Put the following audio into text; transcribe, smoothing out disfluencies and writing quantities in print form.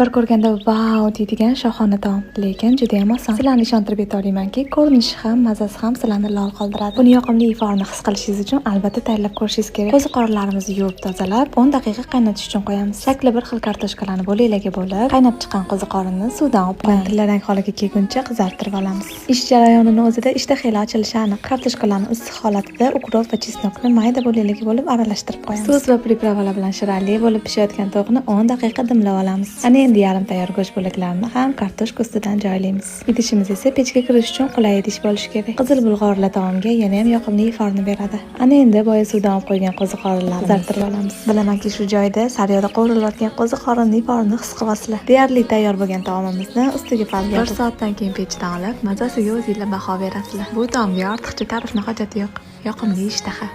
Bir ko'rganda "Vau!" deydigan shohona taom, lekin judayam oson. Sizlarni ishontirib ayta olamanki, ko'rinishi ham, mazasi ham sizlarni lol qoldiradi. Buni yoqimli iforini his qilishingiz uchun albatta tayyorlab ko'rishingiz kerak. Qo'ziqorinlarimizni yuvib tozalab, 10 daqiqa qaynatish uchun qo'yamiz. Shakli bir xil kartoshkalarni bo'laklarga bo'lib, qaynab chiqqan qo'ziqorinni suvdan olib qo'yamiz. Tillarang holiga kelguncha qizartirib olamiz. Ish jarayonini o'zida ishtaha ochilishi aniq. Kartoshkalarni issiq holatida укроп va чеснок ni mayda bo'laklarga bo'lib aralashtirib qo'yamiz. Sous va приправа lar bilan shirali bo'lib pishayotgan tovuqni 10 daqiqa dimlab olamiz. Ana endi yarim tayyor go'sht bo'laklarini ham kartoshka ustidan joylaymiz. Idishimiz esa pechga kirish uchun qulay idish bo'lishi kerak. Qizil bulg'orlar taomga yana ham yoqimli iforni beradi. Ana endi boya suvdan olib qo'ygan qo'ziqorinlarni qizartirib olamiz. Bilamanki, shu joyda sariyog'da qovurilayotgan qo'ziqorinni iforini his qilasizlar. Deyarli tayyor bo'lgan taomimizni ustiga folga 1 soatdan keyin pechdan olib, mazasiga o'zinglar baho berasizlar. Bu taomga ortiqcha ta'rifni hojati yo'q. Yoqimli ishtaha.